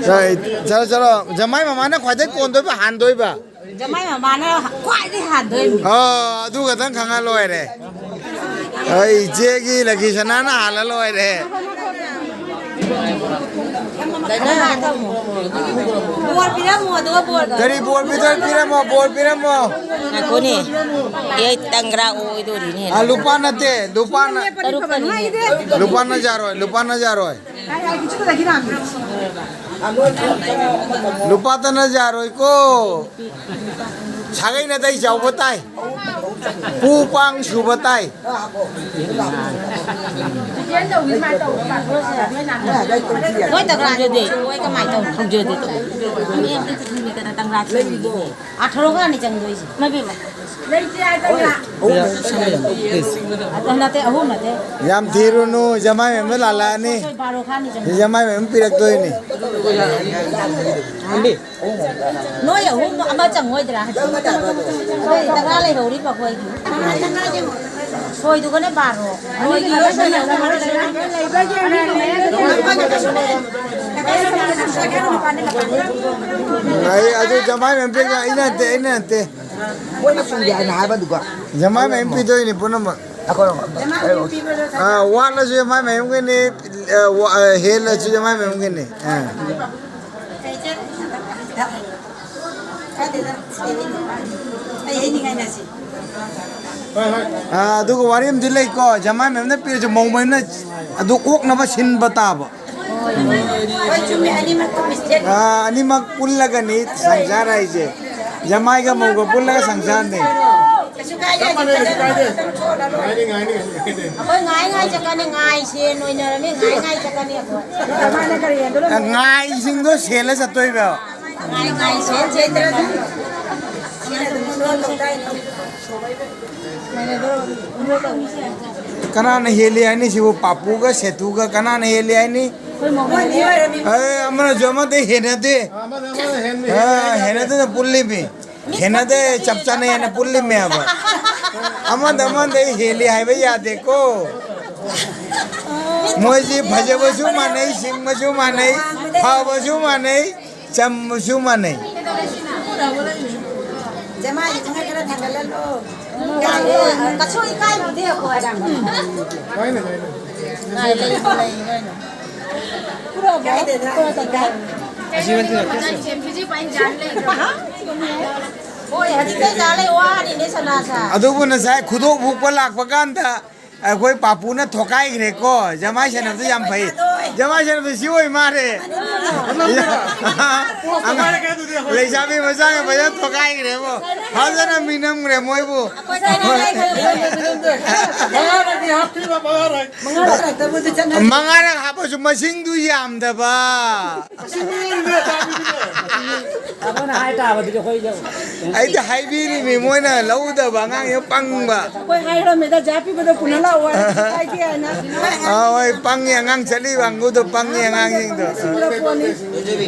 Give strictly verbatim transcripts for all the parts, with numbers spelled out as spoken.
ꯆꯠꯂꯣ, ꯆꯠꯂꯣ, ꯆꯠꯂꯣ꯫ ꯖꯃꯥꯏ ꯃꯃꯥꯅ ꯈ꯭ꯋꯥꯏꯗꯩ ꯀꯣꯟꯗꯣꯏꯕ, ꯍꯥꯟꯗꯣꯏꯕ? ꯖꯃꯥꯏ ꯃꯃꯥꯅ ꯈ꯭ꯋꯥꯏꯗꯩ ꯍꯥꯟꯗꯣꯏꯅꯤ꯫ ꯑꯣ, ꯑꯗꯨ ꯈꯛꯇꯪ ꯈꯪꯉ ꯂꯣꯏꯔꯦ꯫ ꯑꯩ ꯏꯆꯦꯒꯤ ꯂꯛꯈꯤ ꯁꯅꯥꯅ ꯍꯥꯜꯂ ꯂꯣꯏꯔꯦ꯫ ꯕꯣꯔ ꯄꯤꯔꯝꯃꯣ, ꯑꯗꯨꯒ ꯕꯣꯔ ꯀꯔꯤ ꯕꯣꯔ ꯄꯤꯗꯣꯏ? ꯄꯤꯔꯝꯃꯣ, ꯕꯣꯔ ꯄꯤꯔꯝꯃꯣ꯫ ꯉꯥꯏꯈꯣꯅꯦ꯫ ꯑꯦ, ꯇꯪꯒ꯭ꯔꯥ ꯑꯣꯏꯗꯣꯔꯤꯅꯦ꯫ ꯑ, ꯂꯨꯄꯥꯅ ꯅꯠꯇꯦ, ꯂꯨꯄꯥꯅ꯫ ꯇꯔꯨꯛꯇꯅꯤꯅꯦ꯫ ꯂꯨꯄꯥꯅ ꯌꯥꯔꯣꯏ, ꯂꯨꯄꯥꯅ ꯌꯥꯔꯣꯏ꯫ ꯂꯨꯄꯥꯇꯅ ꯌꯥꯔꯣꯏꯀꯣ꯫ ꯁꯥꯒꯩ ꯅꯥꯇꯩ ꯆꯥꯎꯕ ꯇꯥꯏ꯫ ꯄꯨ ꯄꯥꯡ ꯁꯨꯕ ꯇꯥꯏ꯫ ꯅꯣꯏ ꯇꯪꯒ꯭ꯔꯥꯗꯨꯗꯤ? ꯃꯣꯏ ꯀꯃꯥꯏꯅ ꯇꯧꯅꯤ? ꯈꯪꯖꯗꯦ꯫ ꯃꯤ ꯑꯝꯇ ꯊꯤꯕꯤꯗꯅ ꯇꯪꯒ꯭ꯔꯥ ꯊꯤꯕꯤꯗꯦ꯫ ꯑꯥ, ꯊꯣꯔꯛꯑꯒ ꯑꯅꯤ ꯆꯪꯗꯣꯏꯁꯦ꯫ ꯏꯃꯥ ꯏꯕꯦꯝꯃ꯫ ꯂꯩꯇꯦ ꯍꯥꯏꯗꯅ꯫ ꯑꯗꯨ ꯅꯠꯇꯦ, ꯑꯍꯨꯝ ꯅꯠꯇꯦ꯫ ꯌꯥꯝ ꯊꯤꯔꯨꯅꯨ, ꯖꯃꯥꯏ ꯃꯌꯥꯝꯗ ꯂꯥꯜꯂꯛꯑꯅꯤ꯫ ꯁꯣꯏ ꯕꯥꯔꯣ ꯈꯥꯅꯤ ꯆꯪꯗꯣꯏꯁꯦ꯫ ꯖꯃꯥꯏ ꯃꯌꯥꯝ ꯄꯤꯔꯛꯇꯣꯏꯅꯤ꯫ ꯅꯣꯏ ꯑꯍꯨꯝ ꯑꯃ ꯆꯪꯉꯣꯏꯗ꯭ꯔꯥ? ꯅꯣꯏ ꯇꯔꯥ ꯂꯩꯍꯧꯔꯤꯕ ꯑꯩꯈꯣꯏꯒꯤ꯫ ꯁꯣꯏꯗꯨꯒꯅꯦ ꯕꯥꯔꯣ꯫ ꯅꯣꯏꯒꯤ ꯑꯩ ꯑꯗꯨ ꯖꯃꯥꯏ ꯃꯌꯥꯝ ꯄꯤꯔꯛꯇꯣꯏꯅꯤ, ꯑꯩꯅ ꯅꯠꯇꯦ, ꯑꯩꯅ ꯅꯠꯇꯦ꯫ ꯃꯣꯏꯅ ꯁꯨꯡꯒꯦ ꯍꯥꯏꯅ ꯍꯥꯏꯕꯗꯨꯒ꯫ ꯖꯃꯥꯏ ꯃꯌꯥꯝ ꯄꯤꯗꯣꯏꯅꯤ ꯄꯨꯝꯅꯃꯛ꯫ ꯑꯩꯈꯣꯏ ꯑꯥ, ꯋꯥꯠꯂꯁꯨ ꯖꯃꯥꯏ ꯃꯌꯥꯝꯒꯤꯅꯤ, ꯑꯥ, ꯋꯥ-, ꯑꯥ, ꯍꯦꯜꯂꯁꯨ ꯖꯃꯥꯏ ꯃꯌꯥꯝꯒꯤꯅꯤ꯫ ꯑꯥ꯫ ꯑꯩ ꯍꯩꯅꯤꯡꯉꯥꯏꯅꯁꯤ꯫ ꯑꯥ, ꯑꯗꯨꯒ ꯋꯥꯔꯤ ꯑꯃꯗꯤ ꯂꯩꯀꯣ, ꯖꯃꯥꯏ ꯃꯌꯥꯝꯅ ꯄꯤꯔꯁꯨ ꯃꯧ ꯃꯌꯥꯝꯅ ꯑꯗꯨ ꯑꯣꯛꯅꯕ ꯁꯤꯟꯕ ꯇꯥꯕ꯫ ꯍꯣꯏ, ꯆꯨꯝꯃꯦ, ꯑꯅꯤꯃꯛ ꯃꯤꯁꯇꯦꯛ꯫ ꯑꯥ, ꯑꯅꯤꯃꯛ ꯄꯨꯜꯂꯒꯅꯤ ꯁꯪꯁꯥꯔ ꯍꯥꯏꯁꯦ꯫ ꯖꯃꯥꯏꯒ ꯃꯧꯒ ꯄꯨꯜꯂꯒ ꯁꯪꯁꯥꯔꯅꯤ꯫ ꯀꯩꯁꯨ ꯀꯥꯏꯗꯦ, ꯆꯞ ꯃꯥꯟꯅꯩ, ꯀꯩꯁꯨ ꯀꯥꯏꯗꯦ꯫ ꯉꯥꯏꯅꯤ, ꯉꯥꯏꯅꯤ, ꯉꯥꯏꯅꯤ꯫ ꯑꯩꯈꯣꯏ ꯉꯥꯏ ꯉꯥꯏ ꯆꯠꯀꯅꯤ, ꯉꯥꯏ ꯁꯦꯟ ꯑꯣꯏꯅꯔꯝꯃꯤ, ꯉꯥꯏ ꯉꯥꯏ ꯆꯠꯀꯅꯤ ꯑꯩꯈꯣꯏ꯫ ꯉꯥꯏꯁꯤꯡꯗꯣ ꯁꯦꯜꯂ ꯆꯠꯇꯣꯏꯕ꯫ ꯉꯥꯏ ꯉꯥꯏ ꯁꯦꯟ ꯁꯦꯟꯗ꯭ꯔꯗꯤ꯫ ꯀꯅꯥꯅ ꯍꯦꯜꯂꯤ ꯍꯥꯏꯅꯤ ꯁꯤꯕꯨ? ꯄꯥꯄꯨꯒ ꯁꯦꯇꯨꯒ ꯀꯅꯥꯅ ꯍꯦꯜꯂꯤ ꯍꯥꯏꯅꯤ? ꯑꯦ, ꯑꯃꯅꯁꯨ ꯑꯃꯗ ꯍꯦꯟꯅꯗꯦ꯫ ꯑꯃꯅ ꯑꯃꯅ ꯍꯦꯟꯅ ꯑ, ꯍꯦꯜꯂꯤ ꯍꯥꯏꯅꯤ꯫ ꯍꯦꯟꯅꯗꯅ ꯄꯨꯜꯂꯤꯃꯤ꯫ ꯍꯦꯟꯅꯗꯦ, ꯆꯞ ꯆꯥꯅꯩ ꯍꯥꯏꯅ ꯄꯨꯜꯂꯤꯃꯦꯕ꯫ ꯑꯃꯗ ꯑꯃꯗ ꯍꯦꯜꯂꯤ ꯍꯥꯏꯕ ꯌꯥꯗꯦꯀꯣ꯫ ꯃꯤ ꯃꯣꯏꯁꯤ ꯐꯖꯕꯁꯨ ꯃꯥꯟꯅꯩ, ꯁꯤꯡꯕꯁꯨ ꯃꯥꯟꯅꯩ, ꯐꯕꯁꯨ ꯃꯥꯟꯅꯩ, ꯆꯝꯕꯁꯨ ꯃꯥꯟꯅꯩ꯫ ꯖꯃꯥꯏ ꯈꯔ ꯊꯥꯡꯒꯠꯍꯜꯂꯣ꯫ ꯀꯩꯁꯨ ꯏꯀꯥꯏꯕꯤꯗꯦ ꯑꯩꯈꯣꯏ꯫ ꯀꯥꯏꯗꯦꯗ, ꯏꯀꯥꯏ꯫ ꯍꯣꯏ, ꯍꯧꯖꯤꯛꯇꯩ ꯖꯥ ꯂꯩ ꯋꯥꯔꯤꯅꯦ ꯁꯅꯥꯁꯥ꯫ ꯑꯗꯨꯕꯨ ꯉꯁꯥꯏ ꯈꯨꯗꯣꯞ ꯍꯨꯛꯄ ꯂꯥꯛꯄ ꯀꯥꯟꯗ ꯑꯩꯈꯣꯏ ꯄꯥꯄꯨꯅ ꯊꯣꯀꯥꯏꯈ꯭ꯔꯦꯀꯣ, ꯖꯃꯥꯏ ꯁꯥꯟꯅꯕꯗꯨ ꯌꯥꯝ ꯐꯩ꯫ ꯖꯃꯥꯏ ꯁꯥꯟꯅꯕꯗꯨ ꯁꯤ ꯑꯣꯏ ꯃꯥꯜꯂꯦ꯫ ꯑꯉꯥꯡ, ꯂꯩꯁꯥꯕꯤ ꯃꯆꯥꯒ ꯐꯖꯅ ꯊꯣꯀꯥꯏꯈ꯭ꯔꯦꯕꯣ, ꯐꯖꯅ ꯃꯤꯅꯝꯈ꯭ꯔꯦ ꯃꯣꯏꯕꯨ꯫ ꯃꯉꯥꯔꯛ ꯍꯥꯞꯄꯁꯨ ꯃꯁꯤꯡꯗꯨ ꯌꯥꯝꯗꯕ꯫ ꯑꯗꯨꯅ ꯍꯥꯏ ꯇꯥꯕꯗꯨꯗꯤ ꯑꯩꯈꯣꯏꯁꯨ ꯑꯩꯗꯤ ꯍꯥꯏꯕꯤꯔꯤꯃꯤ, ꯃꯣꯏꯅ ꯂꯧꯗꯕ ꯑꯉꯥꯡꯁꯦ ꯄꯪꯕ꯫ ꯑꯩꯈꯣꯏ ꯍꯥꯏꯔꯝꯃꯦꯗ, ꯖꯥ ꯄꯤꯕꯗꯣ ꯄꯨꯅ ꯂꯥꯛꯑꯣ ꯍꯥꯏꯅ꯫ ꯑꯥ, ꯍꯣꯏ, ꯄꯪꯉꯤ ꯑꯉꯥꯡ ꯆꯠꯂꯤ ꯀꯥꯡꯕꯨꯗꯣ, ꯄꯪꯉꯤ ꯑꯉꯥꯡꯁꯤꯡꯗꯣ꯫ ꯁꯤꯡꯂꯛꯄꯣꯠꯅꯤ꯫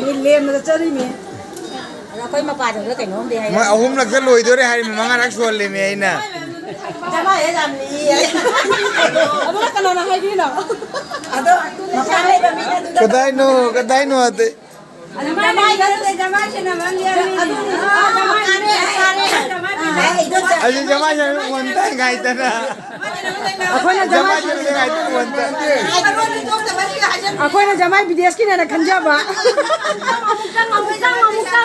ꯃꯤ ꯂꯦꯝꯅ ꯆꯠꯆꯔꯤꯃꯤ꯫ ꯑꯗꯣ ꯑꯩꯈꯣꯏ ꯃꯄꯥꯗꯨꯗ ꯀꯩꯅꯣꯝꯗꯤ ꯍꯥꯏ꯫ ꯃꯣꯏ ꯑꯍꯨꯝꯂꯛꯇ ꯂꯣꯏꯗꯣꯔꯦ ꯍꯥꯏꯔꯤꯃꯤ, ꯃꯉꯥꯔꯛ ꯁꯣꯜꯂꯤꯃꯤ ꯑꯩꯅ꯫ ꯖꯃꯥꯏ ꯌꯥꯝ ꯂꯤꯌꯦ꯫ ꯑꯗꯨꯅ ꯀꯅꯥꯅ ꯍꯥꯏꯕꯤꯅꯣ? ꯑꯗꯣ ꯃꯈꯥ ꯂꯩꯕ ꯃꯤꯅ ꯑꯗꯨꯗ ꯀꯗꯥꯏꯅꯣ, ꯀꯗꯥꯏꯅꯣ ꯑꯗꯩ? ꯑꯩꯁꯨ ꯖꯃꯥꯏ ꯁꯥꯟꯅꯕ ꯑꯣꯟ ꯇꯥꯏ ꯉꯥꯏꯗꯅ꯫ ꯑꯩꯈꯣꯏꯅ ꯖꯃꯥꯏ ꯖꯃꯥꯏ ꯁꯥꯟꯅꯕ ꯉꯥꯏꯗꯅ ꯑꯣꯟ ꯇꯥꯏ꯫ ꯑꯩꯈꯣꯏꯅ ꯖꯃꯥꯏ ꯕꯤꯗꯦꯁꯀꯤꯅꯦꯅ ꯈꯟꯖꯕ꯫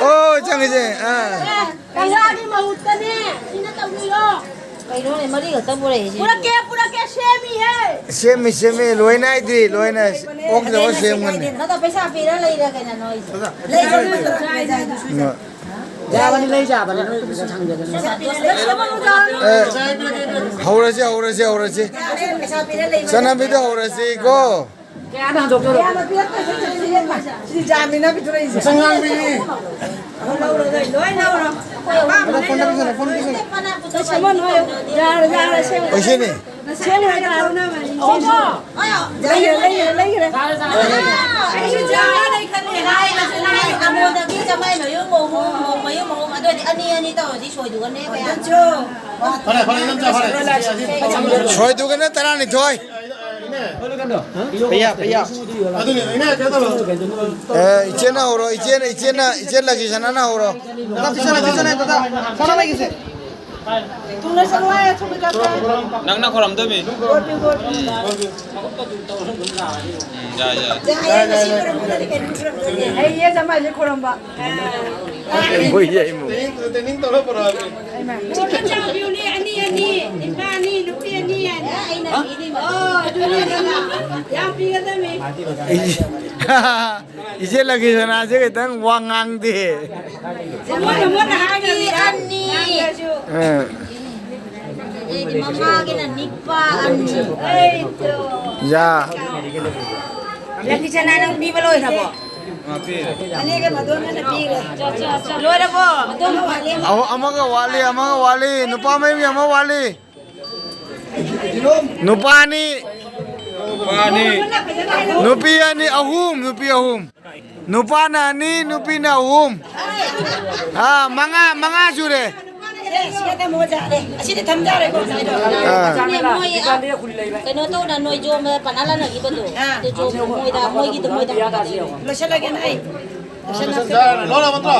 ꯑꯣ, ꯆꯪꯉꯦ, ꯆꯪꯉꯦ꯫ ꯑꯥ꯫ ꯀꯪꯂꯥꯒꯤ ꯃꯍꯨꯠꯇꯅꯦ, ꯁꯤꯅ ꯇꯧꯕꯤꯔꯣ꯫ ꯀꯩꯅꯣꯅꯦ, ꯃꯔꯤ ꯈꯛꯇ ꯄꯨꯔꯛꯏꯁꯦ? ꯄꯨꯔꯛꯀꯦ, ꯄꯨꯔꯛꯀꯦ, ꯁꯦꯝꯃꯤꯌꯦ꯫ ꯁꯦꯝꯃꯤ, ꯁꯦꯝꯃꯤ, ꯂꯣꯏꯅ ꯍꯥꯏꯗꯤ, ꯂꯣꯏꯅ ꯑꯣꯛꯅꯕ ꯁꯦꯝꯒꯅꯤ꯫ ꯅꯪꯅ ꯄꯩꯁꯥ ꯄꯤꯔ ꯂꯩꯔꯒꯦꯅ ꯅꯣꯏꯁꯦ꯫ ꯂꯩꯔꯒꯦ꯫ ꯎꯝ꯫ ꯌꯥꯕꯅꯤ, ꯂꯩ ꯌꯥꯕꯅꯤ, ꯅꯣꯏ ꯄꯩꯁꯥ ꯊꯥꯡꯖꯒꯅꯤ꯫ ꯑꯦ, ꯍꯧꯔꯁꯤ, ꯍꯧꯔꯁꯤ, ꯍꯧꯔꯁꯤ꯫ ꯆꯠꯅꯕꯤꯗ ꯍꯧꯔꯁꯤꯀꯣ꯫ ꯀꯌꯥꯗ ꯍꯟꯗꯣꯛꯇꯣꯏꯅꯣ? ꯁꯤꯗꯤ ꯖꯥꯃꯤꯅ ꯄꯤꯊꯣꯔꯛꯏꯁꯦ꯫ ꯃꯁꯪ ꯉꯥꯡꯕꯤ꯫ ꯂꯧꯔꯣ, ꯂꯣꯏ ꯂꯧꯔꯣ꯫ ꯑꯄꯥꯝꯕ ꯂꯣꯏ ꯂꯧꯔꯣ꯫ ꯁꯦꯝꯃꯣ, ꯅꯣꯏ꯫ ꯌꯥꯔꯦ, ꯌꯥꯔꯦ, ꯁꯦꯝꯃꯣ꯫ ꯑꯣꯏꯁꯤꯅꯤ꯫ ꯁꯦꯝꯃꯣ, ꯌꯥꯔꯦ꯫ ꯂꯩꯔꯦ, ꯂꯩꯔꯦ, ꯂꯩꯔꯦ꯫ ꯑꯩꯁꯨ ꯖꯥꯔ ꯂꯩꯈꯠꯂꯦ ꯍꯥꯏ, ꯍꯥꯏ, ꯑꯃꯣꯗꯒꯤ ꯖꯃꯥꯏ ꯃꯌꯨꯝ ꯑꯍꯨꯝ, ꯃꯧ ꯃꯌꯨꯝ ꯑꯍꯨꯝ, ꯑꯗꯨ ꯑꯣꯏꯔꯗꯤ ꯑꯅꯤ, ꯑꯅꯤ ꯇꯧꯔꯗꯤ ꯁꯣꯏꯗꯨꯒꯅꯦ ꯀꯌꯥ? ꯐꯔꯦ, ꯐꯔꯦ, ꯑꯗꯨꯝ ꯆꯥ, ꯐꯔꯦ꯫ ꯁꯣꯏꯗꯨꯒꯅ ꯇꯔꯥꯅꯤꯊꯣꯏ꯫ ꯄꯩꯌꯥ, ꯄꯩꯌꯥ꯫ ꯑꯦ, ꯏꯆꯦꯅ ꯍꯧꯔꯣ, ꯏꯆꯦꯅ, ꯏꯆꯦꯅ, ꯏꯆꯦ ꯂꯀꯤꯁꯅꯥꯅ ꯍꯧꯔꯣ꯫ ꯇꯥ, ꯄꯤꯁꯅ, ꯄꯤꯁꯅ, ꯇꯥ, ꯇꯥ꯫ ꯁꯅꯥ ꯂꯩꯒꯦꯁꯦ꯫ ꯅꯪꯅ ꯈꯣꯔꯝꯗꯣꯏꯃꯤ꯫ ꯎꯝ, ꯌꯥꯏ, ꯌꯥꯏ꯫ ꯑꯩ ꯏꯆꯦ ꯖꯃꯥꯏꯁꯦ ꯈꯣꯔꯝꯕ꯫ ꯍꯣꯏ, ꯌꯥꯏ, ꯏꯃꯨꯡ꯫ ꯆꯥꯎꯕꯤꯌꯨꯅꯦ, ꯑꯅꯤ, ꯑꯅꯤ, ꯅꯨꯄꯥ ꯑꯅꯤ, ꯅꯨꯄꯤ ꯑꯅꯤ ꯍꯥꯏꯅ꯫ ꯑꯣ, ꯑꯗꯨꯅꯦ, ꯑꯗꯨꯅ ꯌꯥꯝ ꯄꯤꯒꯗꯕꯅꯤ꯫ ꯏꯆꯦ ꯂꯛꯀꯤꯁꯅꯥꯁꯦ ꯈꯤꯇꯪ ꯋꯥ ꯉꯥꯡꯗꯦ꯫ ꯃꯣꯏꯅ, ꯃꯣꯏꯅ ꯍꯥꯏꯔꯤꯕ ꯑꯅꯤ꯫ ꯑ꯫ ꯑꯗꯩꯗꯤ ꯃꯃꯥꯒꯤꯅ ꯅꯤꯄꯥ ꯑꯅꯤ꯫ ꯌꯥ꯫ ꯂꯛꯀꯤꯁꯅꯥ, ꯅꯪ ꯄꯤꯕ ꯂꯣꯏꯈ꯭ꯔꯕꯣ? ꯑꯅꯤꯒ ꯃꯗꯣꯟꯒꯅ ꯄꯤꯈ꯭ꯔꯦ꯫ ꯂꯣꯏꯔꯕꯣ? ꯑꯍꯨꯝ, ꯑꯃꯒ ꯋꯥꯠꯂꯤ, ꯑꯃꯒ ꯋꯥꯠꯂꯤ꯫ ꯅꯨꯄꯥ ꯃꯌꯨꯝꯒꯤ ꯑꯃ ꯋꯥꯠꯂꯤ꯫ ꯅꯨꯄꯥ ꯑꯅꯤ꯫ ꯅꯨꯄꯥ ꯑꯅꯤ꯫ ꯅꯨꯄꯤ ꯑꯅꯤ, ꯑꯍꯨꯝ, ꯅꯨꯄꯤ ꯑꯍꯨꯝ꯫ ꯅꯨꯄꯥꯅ ꯑꯅꯤ, ꯅꯨꯄꯤꯅ ꯑꯍꯨꯝ꯫ ꯑꯥ, ꯃꯉꯥ, ꯃꯉꯥ ꯁꯨꯔꯦ꯫ ꯑꯦ, ꯁꯤꯗ ꯊꯝꯃꯣ ꯌꯥꯔꯦ꯫ ꯑꯁꯤꯗ ꯊꯝ ꯌꯥꯔꯦꯀꯣ, ꯉꯁꯥꯏꯗꯣ꯫ ꯑꯥ꯫ ꯑꯗꯨꯅꯦ, ꯃꯣꯏ, ꯑ, ꯀꯩꯅꯣ ꯇꯧꯅ ꯅꯣꯏ ꯌꯣꯝꯕ ꯄꯥꯅ ꯂꯥꯟꯅꯈꯤꯕꯗꯣ꯫ ꯑꯥ꯫ ꯑꯗꯨ ꯌꯣꯝꯕ ꯃꯣꯏꯗ, ꯃꯣꯏꯒꯤꯗꯣ ꯃꯣꯏꯗ ꯍꯪꯒꯗꯕꯅꯦ꯫ ꯂꯣꯏꯁꯤꯜꯂꯒꯦꯅ ꯑꯩ꯫ ꯂꯣꯏꯁꯤꯜꯂꯁꯦ꯫ ꯂꯣꯏꯔꯕ ꯅꯠꯇ꯭ꯔꯣ?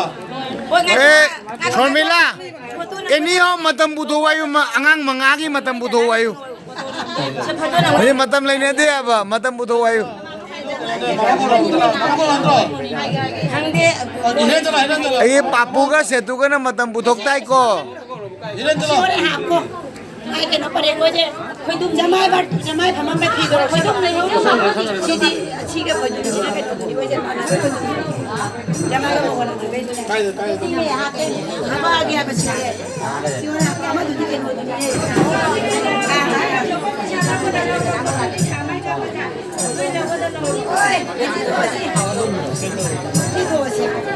ꯍꯣꯏ, ꯉꯥꯏꯈꯣ꯫ ꯑꯦ, ꯉꯥꯏꯈꯣ, ꯁꯣꯔꯃꯤꯂꯥ, ꯉꯥꯏꯈꯣ꯫ ꯑꯦꯅꯤ ꯍꯣꯝ ꯃꯇꯝ ꯄꯨꯊꯣꯛꯑꯣ ꯍꯥꯏꯌꯨ, ꯃ-, ꯑꯉꯥꯡ ꯃꯉꯥꯒꯤ ꯃꯇꯝ ꯄꯨꯊꯣꯛꯑꯣ ꯍꯥꯏꯌꯨ꯫ ꯁꯤ ꯐꯣꯇꯣ ꯅꯝꯕꯔ꯫ ꯍꯧꯖꯤꯛ ꯃꯇꯝ ꯂꯩꯅꯗꯦ ꯍꯥꯏꯕ, ꯃꯇꯝ ꯄꯨꯊꯣꯛꯑꯣ ꯍꯥꯏꯌꯨ꯫ ꯈꯪꯗꯦ꯫ ꯑꯩꯒꯤ ꯄꯥꯄꯨꯒ ꯁꯦꯇꯨꯒꯅ ꯃꯇꯝ ꯄꯨꯊꯣꯛ ꯇꯥꯏꯀꯣ꯫ ꯁꯤꯗ ꯍꯥꯞꯄꯣ꯫ ꯃꯥꯏ ꯀꯩꯅꯣ ꯄꯔꯦꯡ ꯑꯣꯏꯁꯦ꯫ ꯈꯣꯏꯗꯨꯝ ꯖꯃꯥꯏ ꯕꯥꯔ-, ꯖꯃꯥꯏ ꯐꯝꯃꯝꯕ ꯐꯤꯗꯣ ꯈꯣꯏꯗꯨꯝ ꯂꯩꯍꯧꯗꯣ꯫ ꯁꯤꯗꯤ ꯑꯁꯤꯒ ꯈꯣꯏꯗꯨꯝꯁꯤꯅ ꯀꯩꯅꯣ ꯇꯧꯕꯅꯤ ꯑꯣꯏꯁꯦ ꯃꯥꯟꯅꯗꯦ꯫ ꯖꯃꯥꯏꯒ ꯃꯧꯒ ꯂꯩꯇꯕꯩꯗꯨꯅꯦ꯫ ꯀꯥꯏꯗ, ꯀꯥꯏꯗ? ꯁꯤꯅꯦ ꯍꯥꯞꯀꯦ꯫ ꯍꯥꯞꯄꯛꯑꯒꯦ ꯍꯥꯏꯕ ꯁꯤꯁꯦ꯫ ꯁꯤ ꯑꯣꯏꯅ ꯍꯥꯞꯀꯦ꯫ ꯑꯃꯗꯨꯗꯤ ꯀꯩꯅꯣꯗꯨꯅꯤꯅꯦ꯫ ꯍꯣꯏ, ꯁꯤ ꯊꯣꯛꯑꯁꯤ꯫ ꯁꯤ ꯊꯣꯛꯑꯁꯤ꯫